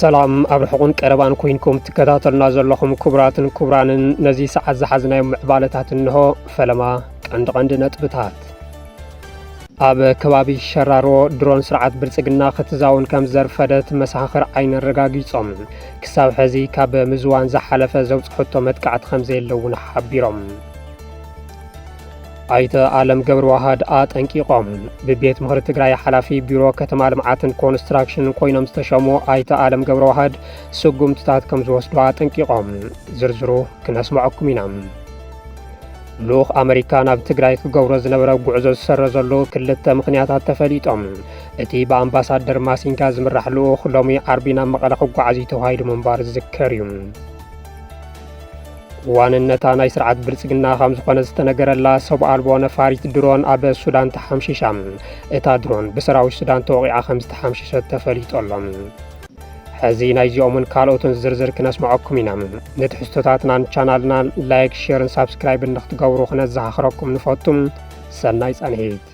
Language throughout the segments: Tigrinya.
ሰላም ኣብ ርሑቕን ቀረባን ኮይንኩም ትከታተሉና ዘለኹም ክቡራትን ክቡራንን፣ ነዚ ሰዓት ዝሓዝናዮም ምዕባለታት እንሆ። ፈለማ ቀንዲ ቀንዲ ነጥብታት። ኣብ ከባቢ ሸራሮ ድሮን ስርዓት ብልጽግና ክትዛውን ከም ዘርፈደት መሰኻኽር ዓይኒ ኣረጋጊጾም። ክሳብ ሕዚ ካብ ምዝዋን ዝሓለፈ ዘብጽሐቶ መጥቃዕቲ ከም ዘየለ እውን ሓቢሮም። ኣይተ ኣለም ገብረዋህድ ኣጠንቂቖም። ብቤት ምኽሪ ትግራይ ሓላፊ ቢሮ ከተማ ልምዓትን ኮንስትራክሽንን ኮይኖም ዝተሸሙ ኣይተ ኣለም ገብረዋህድ ስጉምትታት ከም ዝወስዱ ኣጠንቂቖም። ዝርዝሩ ክነስምዐኩም ኢና። ልኡኽ ኣመሪካ ናብ ትግራይ ክገብሮ ዝነበረ ጉዕዞ ዝሰረዘሉ ክልተ ምኽንያታት ተፈሊጦም። እቲ ብኣምባሳደር ማሲንጋ ዝምራሕ ልኡኽ ሎሚ ዓርቢ ናብ መቐለ ክጓዓዝ እዩ ተባሂሉ ምንባሩ ዝዝከር እዩ። ዋንነታ ናይ ስርዓት ብልጽግና ከም ዝኾነ ዝተነገረላ ሰብ ኣልቦ ነፋሪት ድሮን ኣብ ሱዳን ተሓምሺሻ። እታ ድሮን ብሰራዊት ሱዳን ተወቒዓ ከም ዝተሓምሸሸት ተፈሊጡ ኣሎ። ሕዚ ናይዚኦምን ካልኦትን ዝርዝር ክነስምዐኩም ኢና። ንትሕዝቶታትናን ቻናልናን ላይክ፣ ሼርን ሳብስክራይብን ንክትገብሩ ክነዘኻኽረኩም ንፈቱ። ሰናይ ጻንሒት።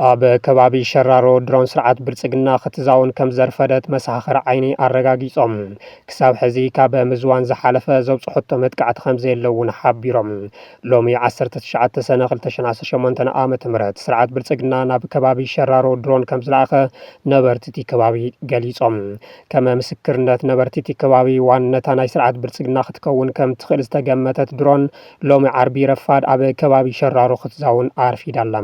ኣብ ከባቢ ሸራሮ ድሮን ስርዓት ብልጽግና ክትዛውን ከም ዘርፈደት መሰኻኽር ዓይኒ ኣረጋጊጾም። ክሳብ ሕዚ ካብ ምዝዋን ዝሓለፈ ዘብጽሐቶ መጥቃዕቲ ከም ዘየለ እውን ሓቢሮም። ሎሚ ዓሰርተ ትሽዓተ ሰነ ክልተ ሽሕን ዓሰርተ ሸሞንተን ዓመተ ምህረት ስርዓት ብልጽግና ናብ ከባቢ ሸራሮ ድሮን ከም ዝለኣኸ ነበርቲ እቲ ከባቢ ገሊጾም። ከም ምስክርነት ነበርቲ እቲ ከባቢ ዋንነታ ናይ ስርዓት ብልጽግና ክትከውን ከም ትኽእል ዝተገመተት ድሮን ሎሚ ዓርቢ ረፋድ ኣብ ከባቢ ሸራሮ ክትዛውን ኣርፊዳ ኣላ።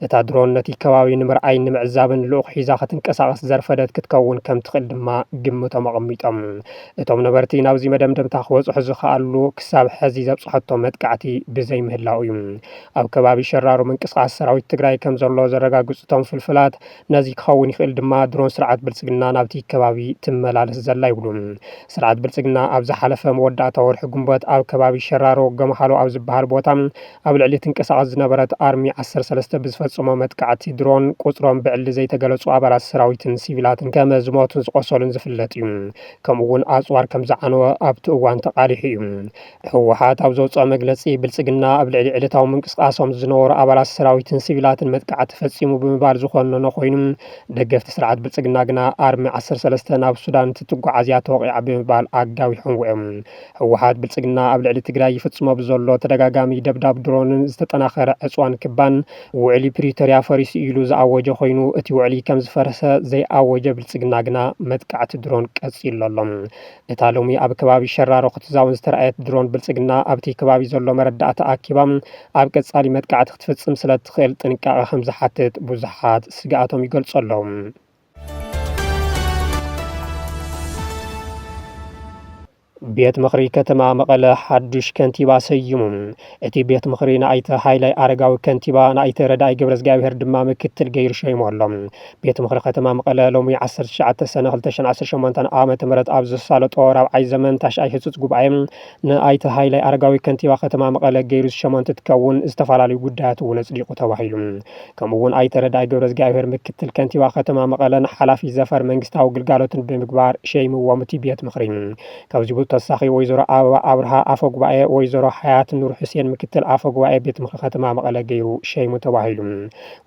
እታ ድሮን ነቲ ከባቢ ንምርኣይን ንምዕዛብን ልኡኽ ሒዛ ክትንቀሳቐስ ዘርፈደት ክትከውን ከም ትኽእል ድማ ግምቶም ኣቐሚጦም። እቶም ነበርቲ ናብዚ መደምደምታ ክበጽሑ ዝኸኣሉ ክሳብ ሕዚ ዘብጽሐቶ መጥቃዕቲ ብዘይምህላው እዩ። ኣብ ከባቢ ሸራሮ ምንቅስቓስ ሰራዊት ትግራይ ከም ዘሎ ዘረጋግጹ እቶም ፍልፍላት፣ ነዚ ክኸውን ይኽእል ድማ ድሮን ስርዓት ብልጽግና ናብቲ ከባቢ ትመላለስ ዘላ ይብሉ። ስርዓት ብልጽግና ኣብ ዝሓለፈ መወዳእታ ወርሒ ግንቦት ኣብ ከባቢ ሸራሮ ገምሃሎ ኣብ ዝበሃል ቦታ ኣብ ልዕሊ ትንቀሳቐስ ዝነበረት ኣርሚ ዓሰርተ ሰለስተ ብዝፈጸሞ መጥቃዕቲ ድሮን ቁጽሮም ብዕሊ ዘይተገለጹ ኣባላት ሰራዊትን ሲቪላትን ከም ዝሞቱን ዝቆሰሉን ዝፍለጥ እዩ። ከምኡ እውን ኣጽዋር ከም ዝዓነወ ኣብቲ እዋን ተቓሊሑ እዩ። ህወሓት ኣብ ዘውፅኦ መግለፂ፣ ብልፅግና ኣብ ልዕሊ ዕለታዊ ምንቅስቃሶም ዝነበሩ ኣባላት ሰራዊትን ሲቪላትን መጥቃዕቲ ፈፂሙ ብምባል ዝኾነኖ ኮይኑ፣ ደገፍቲ ስርዓት ብልፅግና ግና ኣርሚ ዓሰርተ ሰለስተ ናብ ሱዳን እንትትጓዓዝ እያ ተወቒዓ ብምባል ኣጋዊሖምዎ እዮም። ህወሓት ብልፅግና ኣብ ልዕሊ ትግራይ ይፍፅሞ ብዘሎ ተደጋጋሚ ደብዳብ ድሮንን ዝተጠናኸረ ዕፅዋን ክባን ውዕሊ ፕሪቶርያ ፈሪሱ ኢሉ ዝኣወጀ ኮይኑ፣ እቲ ውዕሊ ከም ዝፈረሰ ዘይኣወጀ ብልፅግና ግና መጥቃዕቲ ድሮን ቀፂሉ ኣሎ። እታ ሎሚ ኣብ ከባቢ ሸራሮ ክትዛውን ዝተረኣየት ድሮን ብልፅግና ኣብቲ ከባቢ ዘሎ መረዳእታ ኣኪባ ኣብ ቀፃሊ መጥቃዕቲ ክትፍፅም ስለ እትኽእል ጥንቃቐ ከም ዝሓትት ብዙሓት ስግኣቶም ይገልፁ ኣለዉ። ቤት ምኽሪ ከተማ መቐለ ሓዱሽ ከንቲባ ሰይሙ። እቲ ቤት ምኽሪ ንኣይተ ሃይላይ ኣረጋዊ ከንቲባ፣ ንኣይተ ረዳኢ ገብረዝግኣብሄር ድማ ምክትል ገይሩ ሸይሙ ኣሎ። ቤት ምኽሪ ከተማ መቐለ ሎሚ ዓሰርተ ትሽዓተ ሰነ ክልተ ሽሕን ዓሰርተ ሸሞንተን ዓመተ ምህረት ኣብ ዘሳለጦ ራብዓይ ዘመን ታሽኣይ ህጹጽ ጉባኤ፣ ንኣይተ ሃይላይ ኣረጋዊ ከንቲባ ከተማ መቐለ ገይሩ ዝሸሞ እንትትከውን፣ ዝተፈላለዩ ጉዳያት እውን ኣጽዲቑ ተባሂሉ። ከምኡ እውን ኣይተ ረዳኢ ገብረዝግኣብሄር ምክትል ከንቲባ ከተማ መቐለን ሓላፊ ዘፈር መንግስታዊ ግልጋሎትን ብምግባር ሸይምዎም እቲ ቤት ምኽሪ። ካብዚ ብተወሳኺ ወይዘሮ ኣበባ ኣብርሃ ኣፈ ጉባኤ፣ ወይዘሮ ሓያት ኑር ሑሴን ምክትል ኣፈ ጉባኤ ቤት ምኽሪ ከተማ መቐለ ገይሩ ሸይሙ ተባሂሉ።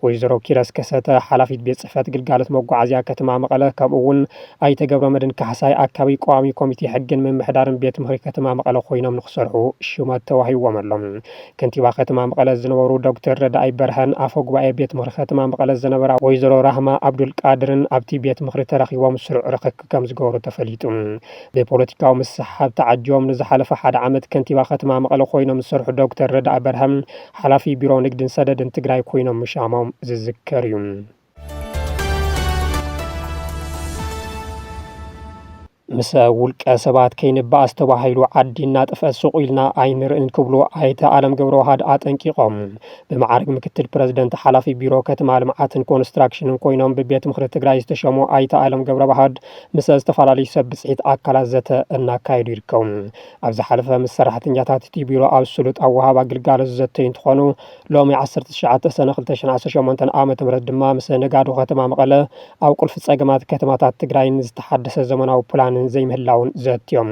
ወይዘሮ ኪረስ ከሰተ ሓላፊት ቤት ጽሕፈት ግልጋሎት መጓዓዝያ ከተማ መቐለ፣ ከምኡ እውን ኣይተ ገብረመድህን ካሕሳይ ኣካቢ ቀዋሚ ኮሚቴ ሕግን ምምሕዳርን ቤት ምኽሪ ከተማ መቐለ ኮይኖም ንክሰርሑ ሹመት ተዋሂብዎም ኣሎ። ከንቲባ ከተማ መቐለ ዝነበሩ ዶክተር ረዳኢ በርሀን ኣፈ ጉባኤ ቤት ምኽሪ ከተማ መቐለ ዝነበራ ወይዘሮ ራህማ ኣብዱል ቃድርን ኣብቲ ቤት ምኽሪ ተረኺቦም ስሩዕ ርኽክብ ከም ዝገበሩ ተፈሊጡ። ብፖለቲካዊ ምስሕሓብ ተዓጂቦም ንዝሓለፈ ሓደ ዓመት ከንቲባ ከተማ መቐለ ኮይኖም ዝሰርሑ ዶክተር ረዳኢ በርሀ ሓላፊ ቢሮ ንግድን ሰደድን ትግራይ ኮይኖም ምሻሞም ዝዝከር እዩ። ምስ ውልቀ ሰባት ከይንበኣስ ተባሂሉ ዓዲ እናጠፍአት ሱቕ ኢልና ኣይንርእን ክብሉ ኣይተ ኣለም ገብረዋህድ ኣጠንቂቖም። ብመዓርግ ምክትል ፕረዚደንት ሓላፊ ቢሮ ከተማ ልምዓትን ኮንስትራክሽንን ኮይኖም ብቤት ምኽሪ ትግራይ ዝተሸሙ ኣይተ ኣለም ገብረዋህድ ምስ ዝተፈላለዩ ሰብ ብፅሒት ኣካላት ዘተ እናካየዱ ይርከቡ። ኣብ ዝሓለፈ ምስ ሰራሕተኛታት እቲ ቢሮ ኣብ ስሉጥ ኣወሃባ ግልጋሎት ዝዘተዩ እንትኾኑ፣ ሎሚ ዓሰርተ ትሽዓተ ሰነ ክልተ ሽሕን ዓሰርተ ሸሞንተን ዓመተ ምህረት ድማ ምስ ነጋዶ ከተማ መቐለ ኣብ ቁልፊ ፀገማት ከተማታት ትግራይን ዝተሓደሰ ዘመናዊ ፕላን ዘይምህላውን ዘትዮም።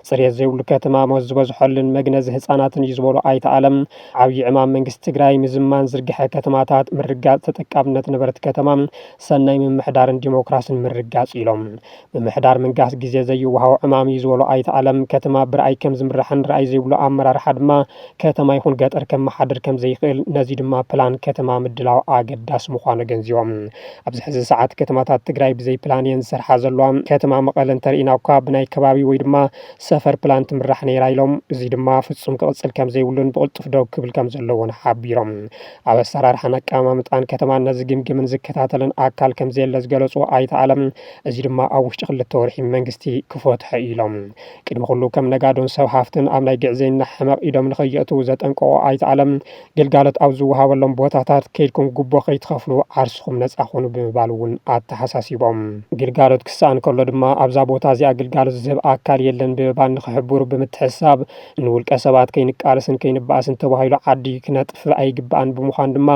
ጽሬት ዘይብሉ ከተማ ሞት ዝበዝሖልን መግነዚ ህጻናትን እዩ ዝበሉ ኣይተ ኣለም፣ ዓብዪ ዕማም መንግስቲ ትግራይ ምዝማን ዝርግሐ ከተማታት፣ ምርጋጽ ተጠቃምነት ነበርቲ ከተማ፣ ሰናይ ምምሕዳርን ዲሞክራስን ምርጋጽ ኢሎም። ምምሕዳር ምንጋስ ግዜ ዘይወሃቦ ዕማም እዩ ዝበሉ ኣይተ ኣለም፣ ከተማ ብረኣይ ከም ዝምራሕን ረኣይ ዘይብሉ ኣመራርሓ ድማ ከተማ ይኹን ገጠር ከመሓድር ከም ዘይኽእል፣ ነዚ ድማ ፕላን ከተማ ምድላው ኣገዳሲ ምዃኑ ገንዚቦም። ኣብዚ ሕዚ ሰዓት ከተማታት ትግራይ ብዘይ ፕላን እየን ዝሰርሓ ዘለዋ። ከተማ መቐለ እንተርኢና እኳ ብናይ ከባቢ ወይ ድማ ሰፈር ፕላን ትምራሕ ነይራ ኢሎም። እዚ ድማ ፍጹም ክቕጽል ከም ዘይብሉን ብቕልጡፍ ደው ክብል ከም ዘለዎን ሓቢሮም። ኣብ ኣሰራርሓን ኣቀማምጣን ከተማን ነዚ ግምግምን ዝከታተልን ኣካል ከም ዘየለ ዝገለጹ ኣይተ ኣለም፣ እዚ ድማ ኣብ ውሽጢ ክልተ ወርሒ መንግስቲ ክፈትሖ እዩ ኢሎም። ቅድሚ ኩሉ ከም ነጋዶን ሰብ ሃፍትን ኣብ ናይ ግዕዘይና ሕመቕ ኢዶም ንኸየእትዉ ዘጠንቀቑ ኣይተ ኣለም፣ ግልጋሎት ኣብ ዝወሃበሎም ቦታታት ከይድኩም ጉቦ ከይትኸፍሉ ዓርስኹም ነጻ ኹኑ ብምባል እውን ኣተሓሳሲቦም። ግልጋሎት ክሰኣን ከሎ ድማ ኣብዛ ቦታ እዚኣ ግልጋሎት ዝህብ ኣካል የለን ብምባል ንኽሕብሩ ብምትሕስሳብ፣ ንውልቀ ሰባት ከይንቃለስን ከይንበኣስን ተባሂሉ ዓዲ ክነጥፍእ ኣይግባእን ብምዃኑ ድማ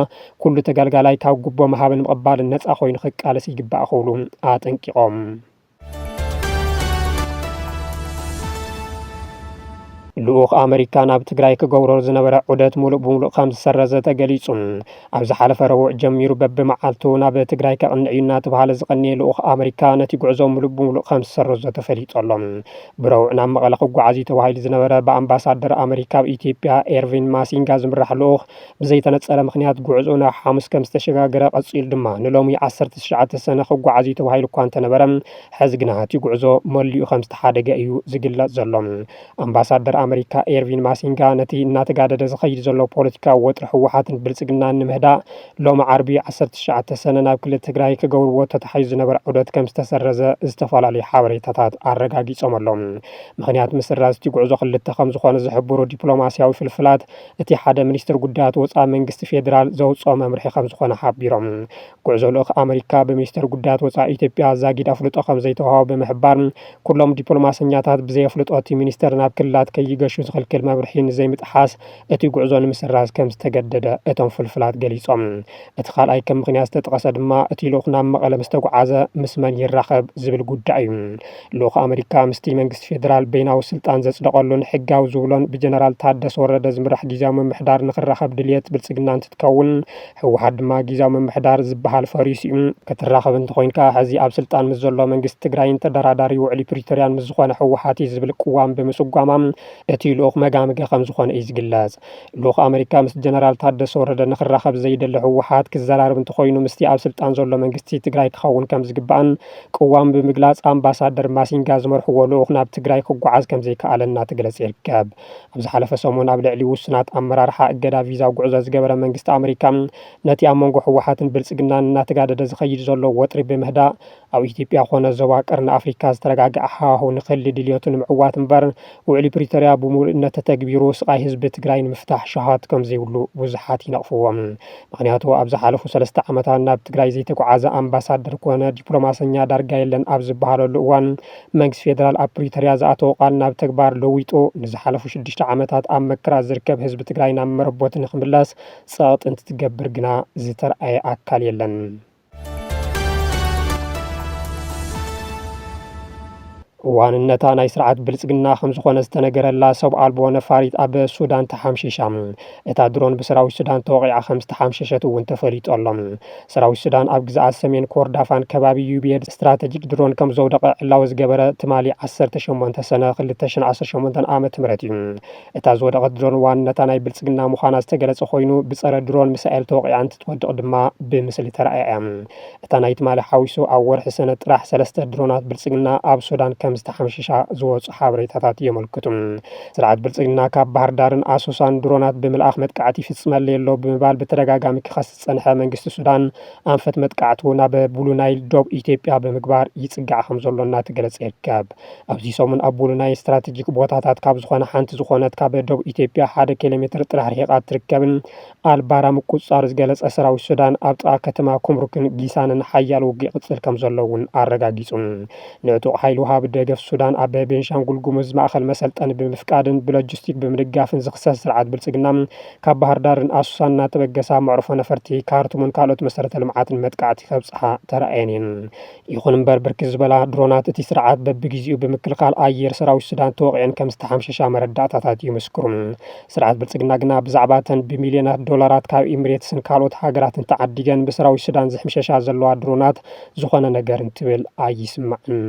ኩሉ ተገልጋላይ ካብ ጉቦ ምሃብን ምቕባልን ነጻ ኮይኑ ክቃለስ ይግባእ ክብሉ ኣጠንቂቖም። ልኡኽ ኣመሪካ ናብ ትግራይ ክገብሮ ዝነበረ ዑደት ሙሉእ ብሙሉእ ከም ዝሰረዘ ተገሊጹ። ኣብ ዝሓለፈ ረቡዕ ጀሚሩ በብመዓልቱ ናብ ትግራይ ከቕንዕ እዩ እናተባሃለ ዝቐነየ ልኡኽ ኣመሪካ ነቲ ጉዕዞ ሙሉእ ብሙሉእ ከም ዝሰረዞ ተፈሊጡ ኣሎ። ብረቡዕ ናብ መቐለ ክጓዓዝ እዩ ተባሂሉ ዝነበረ ብኣምባሳደር ኣመሪካ ኣብ ኢትዮጵያ ኤርቪን ማሲንጋ ዝምራሕ ልኡኽ ብዘይተነጸረ ምኽንያት ጉዕዞኡ ናብ ሓሙስ ከም ዝተሸጋገረ፣ ቀጺሉ ድማ ንሎሚ ዓሰርተ ትሽዓተ ሰነ ክጓዓዝ እዩ ተባሂሉ እኳ እንተነበረ፣ ሕዚ ግና እቲ ጉዕዞ መሊኡ ከም ዝተሓደገ እዩ ዝግለጽ ዘሎ። ኣምባሳደር ኣመሪካ ኤርቪን ማሲንጋ ነቲ እናተጋደደ ዝኸይድ ዘሎ ፖለቲካዊ ወጥሪ ህወሓትን ብልጽግናን ንምህዳእ ሎሚ ዓርቢ ዓሰርተ ትሽዓተ ሰነ ናብ ክልል ትግራይ ክገብርዎ ተታሒዙ ዝነበረ ዑደት ከም ዝተሰረዘ ዝተፈላለዩ ሓበሬታታት ኣረጋጊጾም ኣለዉ። ምኽንያት ምስራዝ እቲ ጉዕዞ ክልተ ከም ዝኾነ ዝሕብሩ ዲፕሎማስያዊ ፍልፍላት፣ እቲ ሓደ ሚኒስትር ጉዳያት ወፃኢ መንግስቲ ፌዴራል ዘውፅኦ መምርሒ ከም ዝኾነ ሓቢሮም። ጉዕዞ ልኡኽ ኣመሪካ ብሚኒስትር ጉዳያት ወፃኢ ኢትዮጵያ ዛጊድ ኣፍልጦ ከም ዘይተዋሃቦ ብምሕባር፣ ኩሎም ዲፕሎማሰኛታት ብዘየፍልጦ እቲ ሚኒስተር ናብ ክልላት ከይገሹ ዝኽልክል መምርሒ ንዘይምጥሓስ እቲ ጉዕዞ ንምስራዝ ከም ዝተገደደ እቶም ፍልፍላት ገሊጾም። እቲ ካልኣይ ከም ምኽንያት ዝተጠቐሰ ድማ እቲ ልኡኽ ናብ መቐለ ምስ ተጓዓዘ ምስ መን ይራኸብ ዝብል ጉዳይ እዩ። ልኡኽ ኣመሪካ ምስቲ መንግስቲ ፌዴራል በይናዊ ስልጣን ዘጽደቐሉን ሕጋዊ ዝብሎን ብጀነራል ታደሰ ወረደ ዝምራሕ ግዝያዊ ምምሕዳር ንኽራኸብ ድልየት ብልጽግና እንትትከውን፣ ህወሓት ድማ ግዝያዊ ምምሕዳር ዝበሃል ፈሪሱ እዩ። ክትራኸብ እንተኾይንካ፣ ሕዚ ኣብ ስልጣን ምስ ዘሎ መንግስቲ ትግራይን ተደራዳሪ ውዕሊ ፕሪቶርያን ምስ ዝኾነ ህወሓት እዩ ዝብል ቅዋም ብምስጓማ፣ እቲ ልኡኽ መጋምገ ከም ዝኾነ እዩ ዝግለጽ። ልኡኽ ኣመሪካ ምስ ጀነራል ታደሰ ወረደ ንኽራኸብ ዘይደሊ ህወሓት ክዘራረብ እንተኾይኑ፣ ምስቲ ኣብ ስልጣን ዘሎ መንግስቲ ትግራይ ክኸውን ከም ዝግባእን ቅዋም ብምግላጽ፣ ኣምባሳደር ማሲንጋ ዝመርሕዎ ልኡኽ ናብ ትግራይ ክጓዓዝ ከም ዘይከኣለ እናተገለጸ ይርከብ። ኣብ ዝሓለፈ ሰሙን ኣብ ልዕሊ ውሱናት ኣመራርሓ እገዳ ቪዛ ጉዕዞ ዝገበረ መንግስቲ ኣመሪካ፣ ነቲ ኣብ መንጎ ህወሓትን ብልጽግናን እናተጋደደ ዝኸይድ ዘሎ ወጥሪ ብምህዳእ፣ ኣብ ኢትዮጵያ ኮነ ዞባ ቀርኒ ኣፍሪካ ዝተረጋግዐ ሃዋህው ንክህሊ ድልየቱ ንምዕዋት እምበር፣ ውዕሊ ፕሪቶርያ ብምሉእነት ተተግቢሩ ስቓይ ህዝቢ ትግራይ ንምፍታሕ ሸውሃት ከም ዘይብሉ ብዙሓት ይነቕፍዎ። ምኽንያቱ፣ ኣብ ዝሓለፉ ሰለስተ ዓመታት ናብ ትግራይ ዘይተጓዓዘ ኣምባሳደር ኮነ ዲፕሎማሰኛ ዳርጋ የለን ኣብ ዝበሃለሉ እዋን፣ መንግስቲ ፌደራል ኣብ ፕሪቶርያ ዝኣተዎ ቃል ናብ ተግባር ለዊጡ፣ ንዝሓለፉ ሽዱሽተ ዓመታት ኣብ መከራ ዝርከብ ህዝቢ ትግራይ ናብ መረቦቱ ንክምለስ ጸቕጢ እንትትገብር ግና ዝተርኣየ ኣካል የለን። ዋንነታ ናይ ስርዓት ብልጽግና ከም ዝኾነ ዝተነገረላ ሰብ ኣልቦ ነፋሪት ኣብ ሱዳን ተሓምሺሻ። እታ ድሮን ብሰራዊት ሱዳን ተወቒዓ ከም ዝተሓምሸሸት እውን ተፈሊጡ ኣሎ። ሰራዊት ሱዳን ኣብ ግዝኣት ሰሜን ኮርዳፋን ከባቢ ዩቤድ ስትራተጂክ ድሮን ከም ዘውደቐ ዕላዊ ዝገበረ ትማሊ ዓሰርተ ሸሞንተ ሰነ ክልተ ሽሕን ዓሰርተ ሸሞንተን ዓመተ ምህረት እዩ። እታ ዝወደቐት ድሮን ዋንነታ ናይ ብልጽግና ምዃና ዝተገለጸ ኮይኑ፣ ብጸረ ድሮን ሚሳኤል ተወቒዓ እንትትወድቕ ድማ ብምስሊ ተራእያ እያ። እታ ናይ ትማሊ ሓዊሱ ኣብ ወርሒ ሰነ ጥራሕ ሰለስተ ድሮናት ብልጽግና ኣብ ሱዳን ከም ዝተሓምሸሻ ዝወጹ ሓበሬታታት የመልክቱ። ስርዓት ብልጽግና ካብ ባህር ዳርን ኣሶሳን ድሮናት ብምልኣኽ መጥቃዕቲ ይፍጽመለይ ኣሎ ብምባል ብተደጋጋሚ ክኸስ ዝጸንሐ መንግስቲ ሱዳን፣ ኣንፈት መጥቃዕቱ ናብ ቡሉ ናይል ዶብ ኢትዮጵያ ብምግባር ይጽጋዕ ከም ዘሎ እናተገለጸ ይርከብ። ኣብዚ ሰሙን ኣብ ቡሉ ናይል ስትራቴጂክ ቦታታት ካብ ዝኾነ ሓንቲ ዝኾነት ካብ ዶብ ኢትዮጵያ ሓደ ኪሎ ሜትር ጥራሕ ርሒቓ እትርከብን ኣልባራ ምቁጽጻሩ ዝገለጸ ሰራዊት ሱዳን፣ ኣብ ጥቓ ከተማ ኩምሩክን ጊሳንን ሓያል ውግእ ይቕጽል ከም ዘሎ እውን ኣረጋጊጹ። ንዕጡቕ ሓይሊ ወሃቢ ደገፍ ሱዳን ኣብ ቤንሻንጉል ጉሙዝ ማእኸል መሰልጠኒ ብምፍቃድን ብሎጂስቲክ ብምድጋፍን ዝኽሰስ ስርዓት ብልጽግና፣ ካብ ባህር ዳርን ኣሱሳን እናተበገሳ መዕርፎ ነፈርቲ፣ ካርቱምን ካልኦት መሰረተ ልምዓትን መጥቃዕቲ ከብጽሓ ተራእየን እየን። ይኹን እምበር፣ ብርክት ዝበላ ድሮናት እቲ ስርዓት በብግዜኡ ብምክልኻል ኣየር ሰራዊት ሱዳን ተወቒዐን ከም ዝተሓምሸሻ መረዳእታታት ይምስክሩ። ስርዓት ብልጽግና ግና ብዛዕባ እተን ብሚልዮናት ዶላራት ካብ ኢሚሬትስን ካልኦት ሃገራትን ተዓዲገን ብሰራዊት ሱዳን ዝሕምሸሻ ዘለዋ ድሮናት ዝኾነ ነገር እንትብል ኣይስማዕን።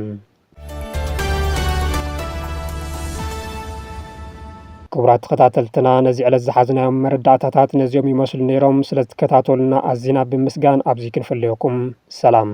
ክቡራት ተኸታተልትና፣ ነዚ ዕለት ዝሓዝናዮም መረዳእታታት ነዚኦም ይመስሉ ነይሮም። ስለ ዝከታተሉና ኣዚና ብምስጋን ኣብዚ ክንፍለየኩም። ሰላም።